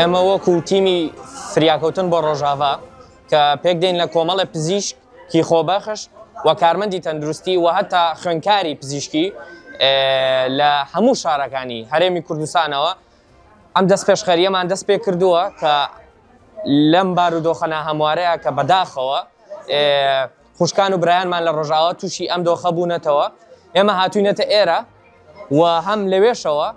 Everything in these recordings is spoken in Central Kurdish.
ئێمە وەکو تیمی فریاکەوتن بۆ ڕۆژاڤا کە پێکدێین لە کۆمەڵە پزیشکی خۆبەخش و کارمەندی تەندروستی و هەتا خوێنکاری پزیشکی لە هەموو شارەکانی هەرێمی کوردستانەوە ئەم دەستپێشخەرییەمان دەست پێ کردووە کە لەم بارودۆخە ناهەموارەیە کە بەداخەوە خوشکان و برایانمان لە ڕۆژاوا تووشی ئەم دۆخە بوونەتەوە ئێمە هاتوینەتە ئێرە و هەم لەوێشەوە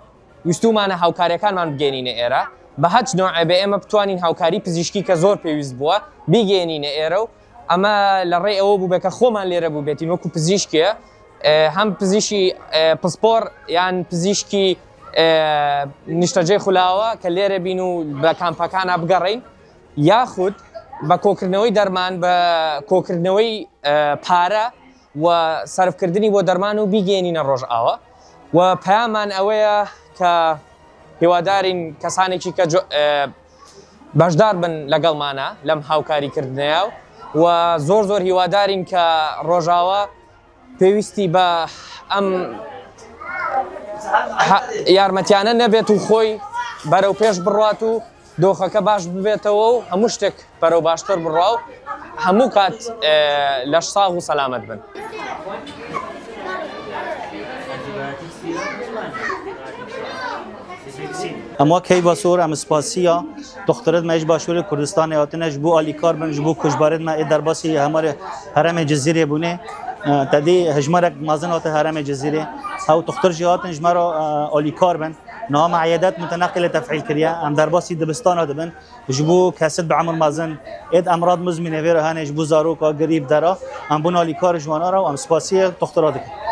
ویستومانە هاوکاریەکانمان بگەێنینە ئێرە بە هەچ نوعێ بێ ئێمە بتوانین هاوکاری پزیشکی کە زۆر پێویست بووە بیگەێنینە ئێرە و ئەمە لە ڕێی ئەوە بوو بێ کە خۆمان لێرە بووبێتین وەکو پزیشکێ هەم پزیشکی پسپۆر یان پزیشکی نیشتەجێ خولاوە کە لێرە بین و بە کامپەکانە بگەڕین یاخود بە کۆکردنەوەی دەرمان بە کۆکردنەوەی پارە و سەرفکردنی بۆ دەرمان و بیگەێنینە ڕۆژئاوا و پەیامان ئەوەیە کە هیوادارین کەسانێکی کە بەشدار بن لەگەڵمانە لەم هاوکاریکردنەیە و زۆر زۆر هیوادارین کە ڕۆژاوا پێویستی بە ئەم یارمەتیانە نەبێت و خۆی بەرەو پێش بڕات و دۆخەکە باش ببێتەوە و هەموو شتێک بەرەو باشتر بڕا و هەموو کات لەش ساغ و سەلامەت بن. Em wek heyva sor em spasiya doxtorên me ji Başûrê Kurdistanê hatine ji bo alîkar bin ji bo koçberên me ê derbasî hemarê heremê Cizîrê bûnê. Tedî hejmarek mezin hate heremê Cizîrê. Ew doxtor jî hatin ji me re alîkar bin. Niha me eyedet muteneqilê tefîl kiriye. Em derbasî dibistana dibin. Ji bo kesit bi emr mezin êd emrad muzmînê vê re hene ji bo zaroka grîp dera em bûn alîkar ji wan re û em spasiyê doxtora dikin.